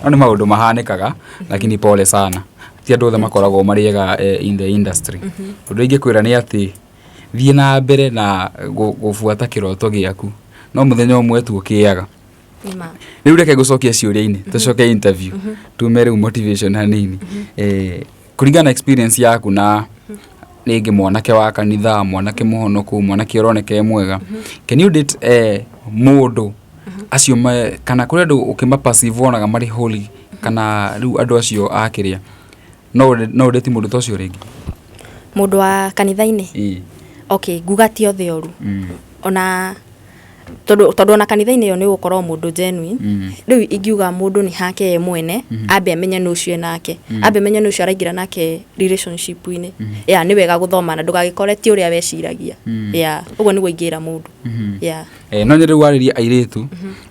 No nĩ maũndũ mahanĩkaga, lakini pole sana, ti andũ othe makoragwo marĩ ega in the industry. Ũndũ ingĩkwĩra nĩ atĩ thiĩ na mbere na gũbuata kĩroto gĩaku, no mũthenya ũmwe tu ũkĩaga. Nĩma. Rĩu reke ngũcokia ciũria-inĩ, tũcoke interview, tume rĩu motivation hanini. Kũringana na experience yaku na rĩngĩ mwanake wa kanitha, mwanake mũhonoku, mwanake ũroneka e mwega, can you date mũndũ acio kana kũrĩ andũ ũkĩma perceive wonaga marĩ holy, kana rĩu andũ acio akĩrĩa no ũdate mũndũ ta ũcio rĩngĩ? Mũndũ wa kanitha-inĩ? Ĩĩ. Okay, nguga ti othe oru. Ona tondũ ona kanitha-inĩ ĩyo nĩ ũgũkorwo mũndũ genuine. Rĩu ingiuga mũndũ nĩ hake ye mwene, ambe amenye nũ ũcio enake, ambe amenye nũ ũcio araingĩra nake relationship-inĩ. Yeah, nĩ wega gũthoma na ndũgagĩkore ti ũrĩa weciragia. Yeah, ũguo nĩguo ingĩra mũndũ. Yeah. No nyende rĩu warĩrie airĩtu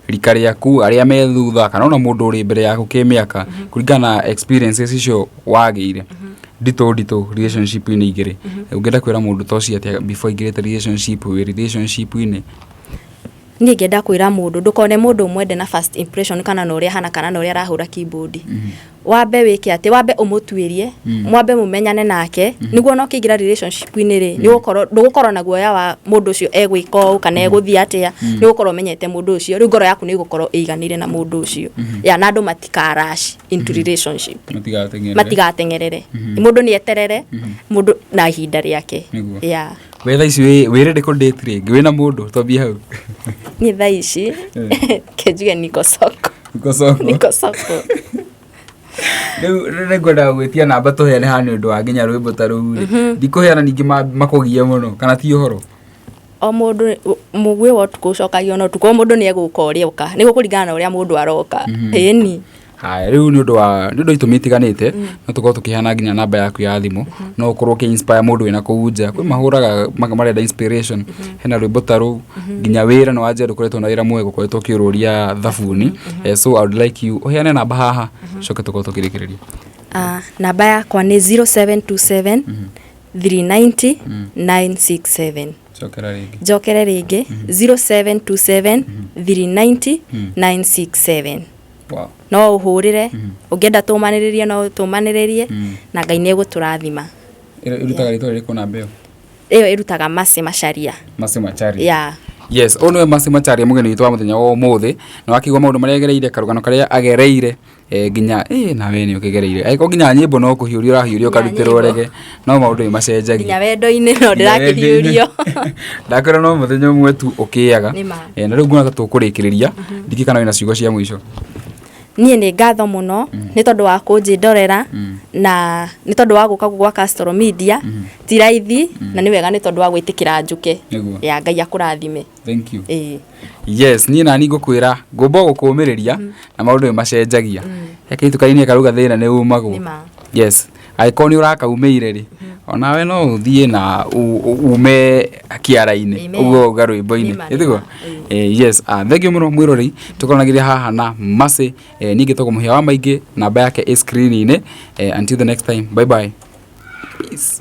rika rĩaku arĩa me thutha kana ona mũndũ ũrĩ mbere yaku kĩmĩaka, kũringana na experiences icio wagĩire nditũ nditũ relationship-inĩ igĩrĩ, ũngĩenda kwĩra mũndũ ta ũcio atĩa before aingĩrĩte relationship, wĩ relationship-inĩ? Niĩ ngĩenda kwĩra mũndũ, ndũkone mũndũ ũmwende na first impression kana na ũrĩa ahana kana na ũrĩa arahũra keyboard. Wambe wĩke atĩ wambe ũmũtuĩrie, mwambe mũmenyane nake, nĩguo ona ũkĩingĩra relationship-inĩ rĩ, nĩũgũkorwo ndũgũkorwo na guoya wa mũndũ ũcio egwĩka ũũ kana egũthiĩ atĩa. Nĩ ũgũkorwo ũmenyete mũndũ ũcio, rĩu ngoro yaku nĩ ĩgũkorwo ĩiganĩire na mũndũ ũcio. Ya na andũ matika rush into relationship. Matigateng'erere. Matigateng'erere. Mũndũ nĩ eterere mũndũ na ihinda rĩake. Nĩguo. Ya. We thaa ici wĩ ready kũ date rĩngĩ? Wĩna mũndũ? Twambie hau. Niĩ thaa ici kenjuge niko soko. Uko soko. Niko soko. Rĩu nĩ ngwendaga gwĩtia namba tũheane haha nĩ ũndũ wa nginya rwĩmbo ta rũu rĩ, ndikũheana ningĩ makũgie mũno kana ti ũhoro. O mũndũ mũguĩ wa ũtukũ ũcokagio na ũtukũ, o mũndũ nĩ egũka ũrĩa oka, nĩ gũkũringana na ũrĩa mũndũ aroka, ĩni. Haya, rĩu nĩ ũndũ wa itũmi itiganĩte no tũkorwo tũkĩheana nginya namba yaku ya thimũ, no ũkorwo ũkĩ inspire mũndũ wĩna kũu nja. Kwĩ mahũraga marenda inspiration, hena rwĩmbo ta rũu, nginya wĩra nĩ wanjia, ndũkoretwo na wĩra mwega, ũkoretwo ũkĩũrũria thabuni. So I would like you ũheane namba haha, coke tũkorwo tũkĩrĩkĩrĩria. Ah, namba yakwa nĩ 0727 390 967. Cokera rĩngĩ. Njokere rĩngĩ, 0727 390 967. No ũhũrĩre ũngĩenda tũmanĩrĩrie, no tũmanĩrĩrie, na Ngai nĩ egũtũrathima. Ĩrutaga rĩtwa rĩrĩkũ namba ĩyo? Ĩyo ĩrutaga Mercy Macharia. Mercy Macharia. Yeah. Yes, ũyũ nĩwe Mercy Macharia, mũgeni witũ wa mũthenya wa ũmũthĩ. Na wakĩigua maũndũ marĩa agereire, karũgano karĩa agereire, nginya nawe nĩ ũkĩgereire, angĩkorwo nginya nyĩmbo no kũhiũria ũrahiũria ũkarutĩrwo nyĩmbo. Rege no maũndũ nĩ macenjagia. Nginya wendo-inĩ no ndĩrakĩhiũrio. Ndakwĩra no mũthenya ũmwe tu ũkĩaga. Nĩ ma. Na rĩu nguona ta tũkũrĩkĩrĩria, ndikĩ kana wĩna ciugo cia mũico. Niĩ nĩ ngatho mũno nĩ tondũ wa kũnjĩndorera na nĩ tondũ wa gũka gwa Castro Media. Ti raithi, na nĩ wega nĩ tondũ wa gwĩtĩkĩra njũke. Ya Ngai akũrathime. Thank you. Ĩĩ. Yes, niĩ nani ngũkwĩra ngũmba gũkũmĩrĩria na maũndũ nĩ macenjagia. He kaini karauga thĩna nĩ umagwo. Nĩ ma. Yes, angĩkorwo nĩ ũrakaumĩire rĩ, onawe no ũthiĩ na ume kĩara-inĩ. Amen. Ũguo uga rwĩmbo-inĩ. Nĩ ma, nĩ Ĩtiguo? ma. Yes, thank you mũno mwĩrorei, tũkoranagĩria haha na Mercy. Niĩ ngĩtagwo Mũhĩa wa Maingĩ, namba yake ĩ screen-inĩ. Until the next time, bye bye, peace.